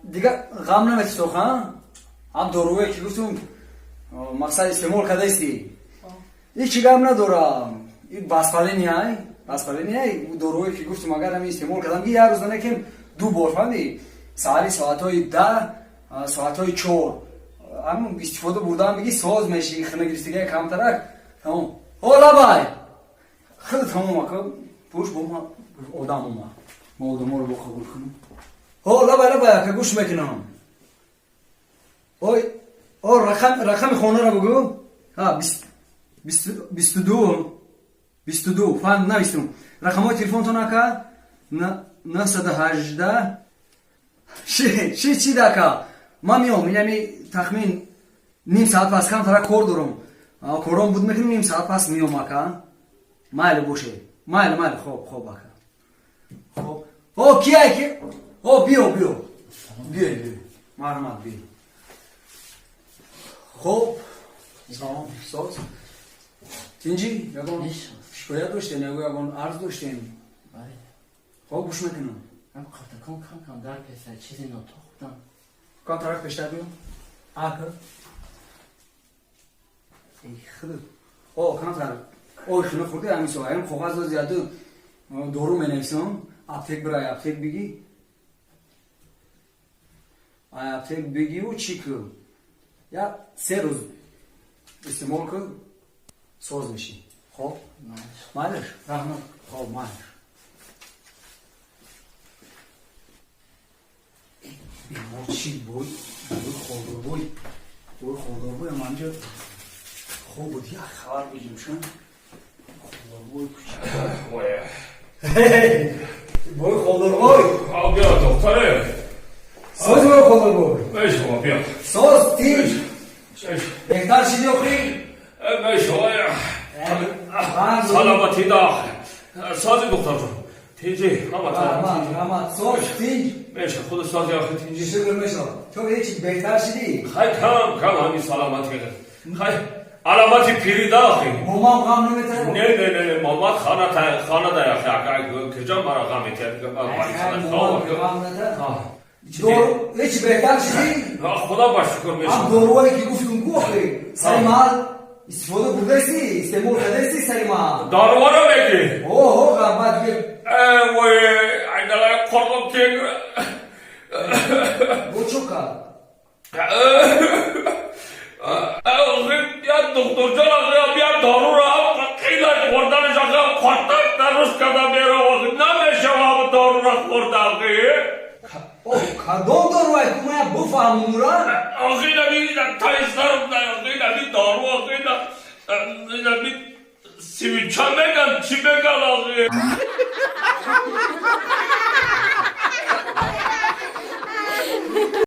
Дига ғам наметисоха, ҳам доруе ки гуфтум, мақсад истеъмол кардаисти, ҳичи гап надорам. Воспаление, воспаление. Доруе ки гуфтум, агар ҳами истеъмол кардам, ки як рӯза некем, ду бор, фаҳмидӣ, саҳари соатҳои 10, соатҳои 4 ҳамн истифода бурдаам, биги соз меши, хинагирифтига камтарак, тамом. О, лабай, хеле тамом, ака, пуш бо ма одам омад, ма одаморо бо қабул кунам. О, лабай, лабай, ака, гӯш мекунам. Ой, о, рақами хонаро бугӯ. 22, 22, фаҳм, навистум. Рақамҳои телефонтон, ака? 918 ши чи дака. Ман меом, инами тахмин ним саат пас, камтара кор дорам, кором буд, мекунем, ним саат пас меом, ака. Майли боше, майли, майли, хоб, хоб, ака, хоб. О, кияй ки? О, биё, биё, биё, биё, марҳамат, биё. Хоб, салом, соз, тинҷӣ? Ягон шикоят доштем, ягон арз доштем? Хоб, гӯш мекунам. Кам кам кам дар песа, чизи нотоқ будам. Камтарак пештар биё, ака. Эй, худо, о, камтар ой хина хурди, ҳамин со ҳам коғаз дози, яду дору менависам, аптек бирай, аптек биги, ай аптек бигиву чӣ ку, я 3 рӯз истеъмол ку, соз мешӣ. Хоб, майлаш? Раҳмат. Хоб, майлаш. Бемор чӣ бой, бой холдорбой, бой холдорбой аманҷа хоб буд, як хабар бигирим шан холдорбой кучи. Бой холдорбой. Биё, духтаре. Соз, бой холдорбой. Мешава, биё. Соз, тинҷ, беҳтар шиди охи? Мешава. Саломатӣ да, сози, духтарҷон, тинҷи? Раҳмат, раҳмат, соз, тинҷ? Меша, худ сози охи, тинҷи? Шукр, мешава. Ту ҳеч беҳтар шидӣ? Хай, кам кам, ҳами саломатӣ, хай, аломати пири да охи. Момам ғам наметарад? Не, не, не, момат хона хона да охи, куҷо мара ғам метиҳад? Ғам дору ҳеч беҳтар шидӣ? Худо ба шукр, Ҳам мешава. Доруое ки гуфтум ку, охи, сари маҳал истифода бурдаисти, истеъмол кардаисти сари маҳал? Доруворо мегӣ? Оҳо, ғамбат ки. Вой, айдалай, қорқом кег. Бо чо кард? Охи, я духтурҷон, охи, я доруро қилай хӯрданаш, охи, қаттак даруз карда беро, охи, намешава доруро хӯрда, охи. О, кадом доруае ку, мая буфаҳмумура. Охи, наби тайсарм, охи, наби дору, охи, наби сивича меган, чӣ меган, охи.